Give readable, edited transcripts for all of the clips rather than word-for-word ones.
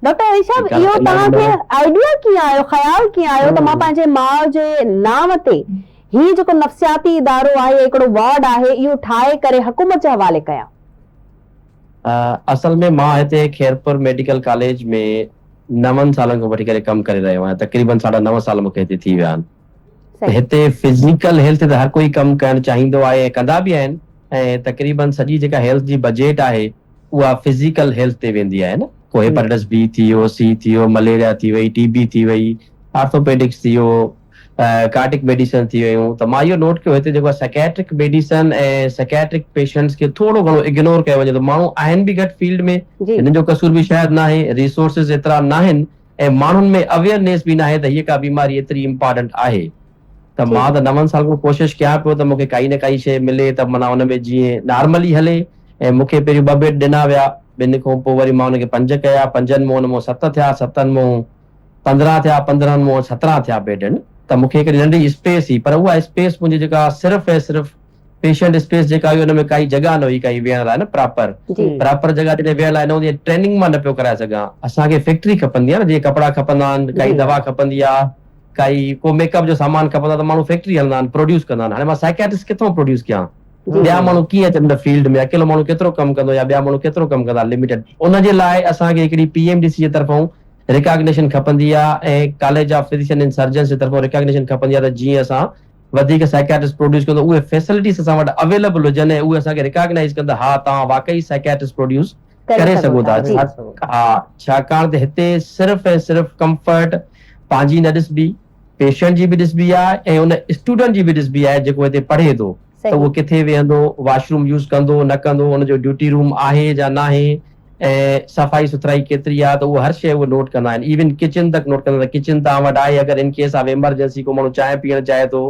Doctor Ali صاحب ٺيڪ آ اهو نه توهان کي الاهي آئيڊيا ڪيئن آيو خيال ڪيئن آيو ته مان پنهنجي ماء جي نانء تي هي جيڪو نفسياتي ادارو آهي يا هڪڙو وارڊ آهي اهو ٺاهي ڪري حڪومت جي حوالي ڪيان؟ اصل ۾ مان هتي خيرپور ميڊيڪل ڪاليج ۾ نون سالن کان وٺي ڪري ڪم ڪري رهيو آهيان تقريبن ساڍا نو سال مون کي هتي ٿي ويا آهن ته صحيح هتي فزيڪل هيلٿ تي هر ڪوئي ڪم ڪرڻ چاهيندو آهي ۽ ڪندا به آهن ۽ تقريبن سڄي جيڪا هيلٿ جي بجيٽ آهي اها فزيڪل هيلٿ تي ويندي آهي نه ڪو هيپاٽائٽس بي ٿي ويو سي ٿي ويو مليريا ٿي وئي ٽي بي ٿي وئي آرٿوپيڊڪس ٿي ويو ڪارڊڪ ميڊيسن ٿي ويون ته مان اهو نوٽ ڪيو هتي جيڪو آهي سائڪيٽرڪ ميڊيسن ۽ سائڪيٽرڪ پيشنٽس کي ٿورو گهڻو اگنور ڪيو وڃي ٿو ماڻهو آهن به گهٽ فيلڊ ۾ جي هنن جو قصور به شايد ناهي ريسورسز ايترا ناهن ۽ ماڻهن ۾ اويئرنيس به ناهي ته هيء ڪا بيماري ايتري امپارٽنٽ آهي ته جي مان ته نون سال کان ڪوشش ڪيان پيو ته مون کي ڪائي نه ڪائي شيء ملي ته معنيٰ ان ۾ جيئن نارملي هلي ۽ مون کي پهريون ٻه بيڊ ڏنا ويا ٻن کان پوء وري مان ان کي پنج ڪيا پنجن مون ان مون ست ٿيا ستن مون 15 ٿيا 15 مون 17 ٿيا بيڊ ته مون کي هڪڙي ننڍي اسپيس هئي پر اها اسپيس منهنجي جيڪا صرف ۽ صرف پيشنٽ اسپيس جيڪا هئي ان ۾ ڪائي جڳهه نه هئي ڪائي ويهڻ لاء نه پراپر پراپر جڳهه جڏهن ويهڻ لاء نه هوندي آهي ٽريننگ مان نه پيو ڪرائي سگهان اسان کي فيڪٽري کپندي آهي نه جيئن ڪپڙا کپندا آهن ڪائي دوا کپندي آهي ڪائي ڪو ميڪ اپ جو سامان کپندو آهي ته ماڻهو فيڪٽري هلندا آهن پروڊيوس ڪندا آهن هاڻي مان سائڪيٽرسٽ ڪٿان پروڊيوس ڪيان ٻيا ماڻهو ڪيئن اچن ان فيلڊ ۾ اڪيلو ماڻهو ڪيترو ڪم ڪندو يا ٻيا ماڻهو ڪيترو ڪم ڪندا لميٽيڊ ان جي لاء اسان کي هڪڙي پي ايم ڊي سي جي طرفون ريڪاگنيشن کپندي آهي ۽ college of physician and surgeons جي طرفون ريڪاگنيشن کپندي آهي ته جيئن اسان وڌيڪ سائڪياٽرسٽ پروڊيوس ڪندو اهي فيسلٽيز اسان وٽ اويليبل هجن ۽ اهي اسان کي ريڪاگنائيز ڪن ته ها توهان واقعي سائڪياٽرسٽ پروڊيوس ڪري ڪري سگهو سگهو ٿا ٿا جي. ها ڇاڪاڻ ته هتي صرف ۽ صرف ڪمفرٽ پنهنجي نه ڏسبي پيشنٽ جي به ڏسبي آهي ۽ ان اسٽوڊنٽ جي به ڏسبي آهي جيڪو هتي پڙهي ٿو ته اهو صحيح. ڪٿي ويهندو واش روم يوز ڪندو نه ڪندو ان جو ڊيوٽي روم آهي يا ناهي ۽ صفائي سٿرائي ڪيتري آهي ته اهو هر شيء اهي نوٽ ڪندا آهن ايون ڪچن تڪ نوٽ ڪندا آهن ته ڪچن توهان وٽ آهي اگر ان ڪيس آف ايمرجنسي ڪو ماڻهو چانهه پيئڻ چاهي ٿو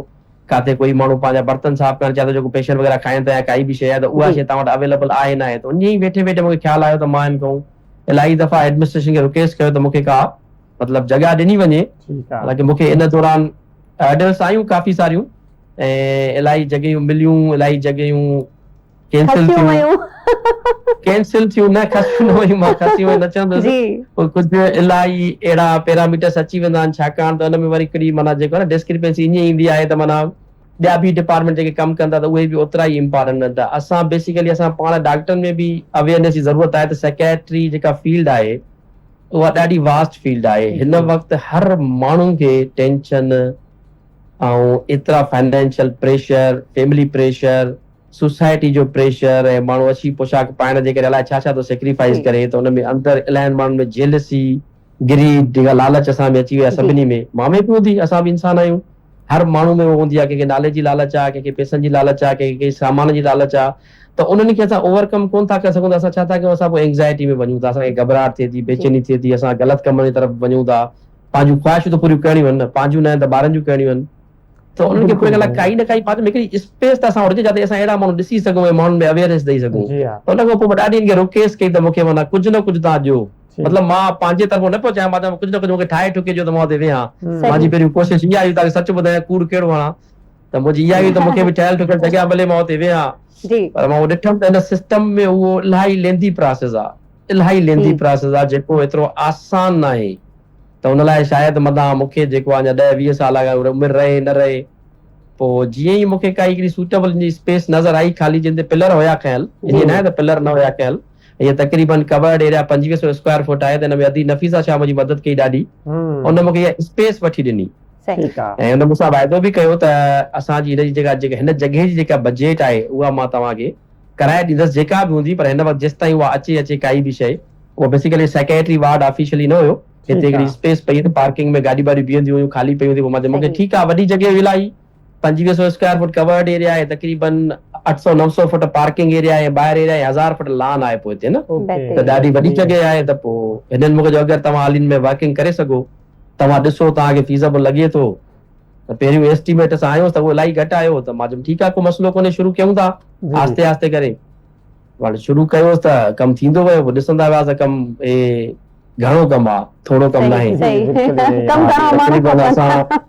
ڪاٿي ڪوئي ماڻهو پنهنجا برتن صاف ڪرڻ چاهي ٿو جيڪو پيشنٽ وغيره کائين ٿا يا ڪائي به شيء آهي ته اها جي شيء توهان وٽ اويليبل آهي ناهي ته انهي ئي ويٺي ويٺي مون کي خيال آيو ته مان هن کان الاهي دفعا ايڊمنسٽريشن کي رڪويسٽ ڪيو ته مون کي ڪا مطلب جڳهه ڏني وڃي ٺيڪ آ. حالانڪه مون کي ان دوران هرڊلس آيون ڪافي ساريون ۽ الاهي جڳهيون مليون الاهي جڳهيون ڪينسل کسيون ٿيون ويون. ڪينسل ٿيون نه کسيون نه ويون مان کسيون ويون نه چوندس جي. پوء ڪجهه الاهي اهڙا پيراميٽرس اچي ويندا آهن ڇاڪاڻ ته ان ۾ وري هڪڙي معنيٰ جيڪو آهي نه ڊسڪريپنسي ائين ايندي آهي ته معنيٰ ٻيا به ڊپارٽمينٽ جيڪي ڪم ڪن ٿا ته اهي به اوترا ئي امپارٽنٽ آهن ته اسان بيسيڪلي اسان پاڻ ڊاڪٽرن ۾ به اويئرنيس جي ضرورت آهي ته سائڪيٽري جيڪا فيلڊ آهي اها ڏاڍي واسٽ فيلڊ آهي هن وقت هر ماڻهو کي ٽينشن ۽ ايترا financial pressure, family pressure, society جو پريشر ۽ ماڻهو اڇي پوشاڪ پائڻ جي ڪري الائي ڇا ڇا ٿو سيڪريفائيز جي. ڪري ته ان ۾ اندر الاهين ماڻهن ۾ جيلسي، گريڊ جيڪا لالچ اسان ۾ اچي وئي آهي جي. سڀني ۾ مان ۾ به هوندي اسان به انسان آهيون هر ماڻهو ۾ اهو هوندي آهي ڪنهن کي نالي جي لالچ آهي ڪنهن کي پئسن جي لالچ آهي ڪنهن کي ڪنهن سامان جي لالچ آهي ته انهن کي اسان اوور ڪم ڪونه ٿا ڪري سگهون ته اسان ڇا ٿا ڪيون اسان پوء اينگزائٽي ۾ وڃون ٿا اسان کي گهٻراهٽ ٿئي ٿي جي. بيچيني ٿئي ٿي اسان غلط ڪمن جي طرف وڃون ٿا پنهنجون خواهشون ته پوريون ڪرڻيون آهن نه، پنهنجون نه آهن ته ٻارن جون ڪرڻيون آهن ته انهن کي پوري ڪرڻ لاء ڪائي نه ڪائي پنهنجي ۾ هڪڙي اسپيس ته اسان وٽ هجي جاتي اسان اهڙا ماڻهو ڏسي سگهون ۽ ماڻهن ۾ اويئرنيس ڏئي سگهون ته ان کان پوء مان ڏاڍي هن کي رڪويسٽ ڪئي ته مون کي معنيٰ ڪجهه نه ڪجهه توهان ڏيو مطلب مان پنهنجي طرفون نه پيو چاهيان مان چوان ڪجهه نه ڪجهه مون کي ٺاهي ٺڪي ڏيو ته مان اتي ويهان منهنجي پهريون ڪوشش اها هئي توهان کي سچ ٻڌايان ڪوڙ ڪهڙو هڻان ته منهنجي اها هئي ته مون کي به ٺهيل ٺڪيل جڳهه ملي مان اتي ويهان پر مان اهو ڏٺم ته هن سسٽم ۾ اهو الاهي لينٿي پراسيس آهي الاهي لينٿي پراسيس آهي جيڪو ايترو آسان ناهي ته ان لاء شايد متان مون کي جيڪو اڃا ڏهه 20 سال اگر عمر رهي نه رهي پوء جيئن ئي مون کي ڪائي هڪڙي سوٽيبل ان جي اسپيس نظر آئي خالي جنهن تي پلر هيا کنيل ائين ناهي ته پلر نه هيا کنيل هيء تقريبن ڪورڊ ايريا 2500 اسڪوائر فوٽ آهي ته ان ۾ ادي نفيسه شاهه منهنجي مدد ڪئي ڏاڍي ان مون کي اها اسپيس وٺي ڏني ۽ ان مون سان واعدو به ڪيو ته اسان جي هن جي جيڪا هن جڳهه جي جيڪا بجيٽ آهي اها مان توهان کي ڪرائي ڏيندس جيڪا به هوندي پر هن وقت جيستائين اها اچي اچي ڪائي به شيء اهو بيسيڪلي سائڪيٽري وارڊ آفيشلي نه هيو هتي هڪڙي اسپيس پئي ته پارڪنگ ۾ گاڏي ٻاڏيون بيهنديون هيون خالي پئي هوندي پوء مان چيو مونکي ٺيڪ آهي وڏي جڳهه هئي الاهي 2500 اسڪوائر فوٽ ڪورڊ ايريا آهي تقريبن 800 900 فوٽ پارڪنگ ايريا آهي ٻاهر ايريا آهي 1000 فوٽ لان آهي پوء هتي نه ته ڏاڍي وڏي جڳهه آهي ته پوء هنن مونکي چيو اگر توهان حالين ۾ ورڪنگ ڪري سگهو توهان ڏسو توهان کي فيزبل لڳي ٿو ته پهريون ايسٽيميٽ اسان آيوس ته اهو الاهي گهٽ آيو ته مان چيم ٺيڪ آهي ڪو مسئلو ڪونهي شروع ڪيون ٿا آهستي آهستي ڪري هاڻي شروع ڪيوس ته ڪم ٿيندو ويو پوء ڏسندا وياس ته ڪم اي گهڻو ڪم آ ٿورو ڪم ناهي ڪم گهڻو ماڻهو تقريبن اسان